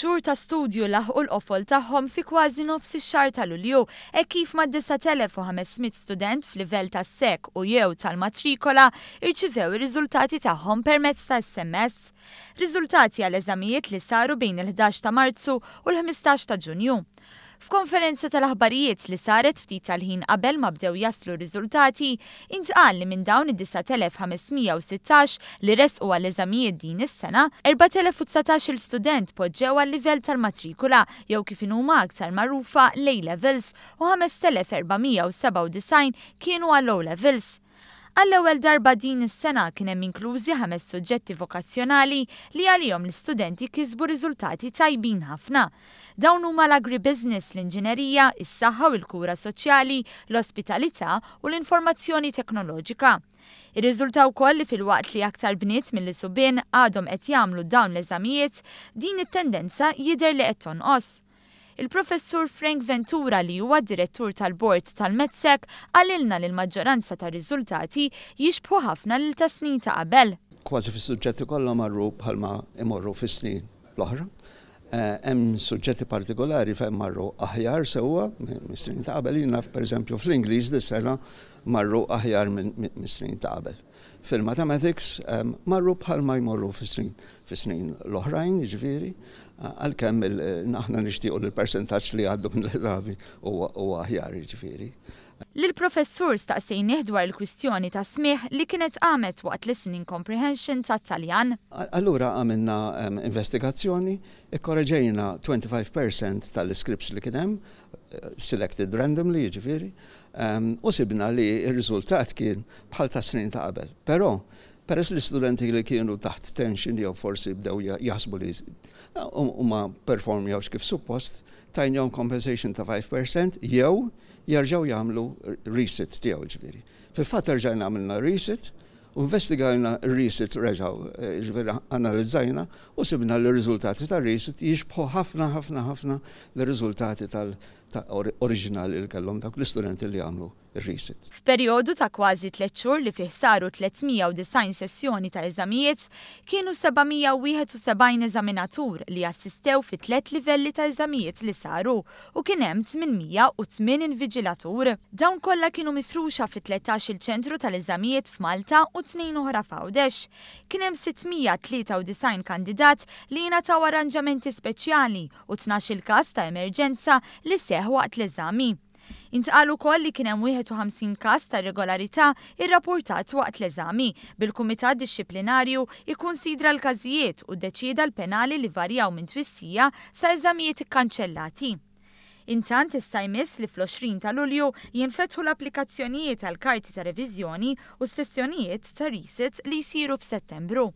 Xhur ta' studju laħqu l-qofol tagħhom fi kważi nofs ix-xahar ta' Lulju, hekk kif mad-9,500 student f'livell tas-SEC u jew tal-matrikola rċivew ir-riżultati tagħhom permezz ta' SMS. Riżultati għal eżamijiet li saru bejn il-11 ta' Marzu u l-15 ta' Ġunju. F'konferenza tal-aħbarijiet li saret ftit tal-ħin qabel ma bdew jaslu r-riżultati, intqal li minn dawn id-9,516 li resqu għall-eżamijiet din is-sena, 4,019-il student poġġew għal-livell tal-matrikula jew kif inhuma aktar magħrufa l-A-levels u 5,497 kienu għall-O-levels. Għall-ewwel darba din is-sena kien hemm inklużi ħames suġġetti vokazzjonali li għalihom l-istudenti kisbu riżultati tajbin ħafna. Dawn huma l-agribusiness, l-inġinerija, is-saħħa u l-kura soċjali, l-ospitalità u l-informazzjoni teknoloġika. Irriżulta wkoll li filwaqt li aktar bniet milli subien għadhom qed jagħmlu dawn l-eżamijiet, din it-tendenza jidher li qed tonqos. Il-Professur Frank Ventura li huwa d-Direttur tal-Bord tal-MATSEC qalilna li l-maġġoranza tar-riżultati jixbħu ħafna lil tas-snin ta' qabel. Kważi fis-suġġetti kollha marru bħalma imorru fis-snin l-oħra. Hemm suġġetti partikolari fejn marru aħjar sewwa mis-snin ta' qabel. Jien naf pereżempju fl-Ingliż dis-sena marru aħjar mis-snin ta' qabel. Fil-mathematics marru bħalma jmorru fis-snin fis-snin l-oħrajn, jiġifieri, għalkemm aħna nixtiequ li l-persentaġġ li jgħaddu minn l-eżami huwa aħjar, jiġifieri. Lill-Professur staqsejnih dwar il-kwistjoni ta' smigħ li kienet qamet waqt listening comprehension tat-Taljan. Allura għamilna investigazzjoni, ikkoreġejna 25% tal-iscripts li kien hemm, selected randomly, jiġifieri, u sibna li r-riżultat kien bħal tas-snin ta' qabel. Però, peress li studenti li kienu taħt tension jew forsi bdew jaħsbu li huma performjawx kif suppost, tajnihom compensation ta' 5% jew jerġgħu jagħmlu resit tiegħu ġifieri. Fil-fatt erġajna għamilna resit u investigajna r-resit reġgħu ġifieri analizzajna u sibna li r-riżultati tar-resit jixbħu ħafna ħafna ħafna lir-riżultati tal ta' oriġinali li kellhom dawk l-istudenti li għamlu r-resit. F'perjodu ta' kważi tliet xhur li fih saru 390 sessjoni ta' eżamijiet, kienu 771 eżaminatur li assistew fi tliet livelli ta' eżamijiet li saru u kien hemm 808 inviġilatur. Dawn kollha kienu mifruxa fi 13-il ċentru tal-eżamijiet f'Malta u tnejn oħra f'Għawdex. Kien hemm 693 kandidat li ingħataw arranġamenti speċjali u 12-il każ ta' emerġenza li seħħ waqt l-eżami. Intqal ukoll li kien hemm 51 każ ta' irregolarità rrappurtat waqt l-eżami, bil-Kumitat Dixxiplinarju ikkunsidra l-każijiet u ddeċieda l-penali li varjaw minn twissija sa eżamijiet ikkanċellati. Intant issa jmiss li fl-20 ta' Lulju jinfetħu l-applikazzjonijiet għall-karti ta' reviżjoni u s-sessjonijiet ta' resit li jsiru f'Settembru.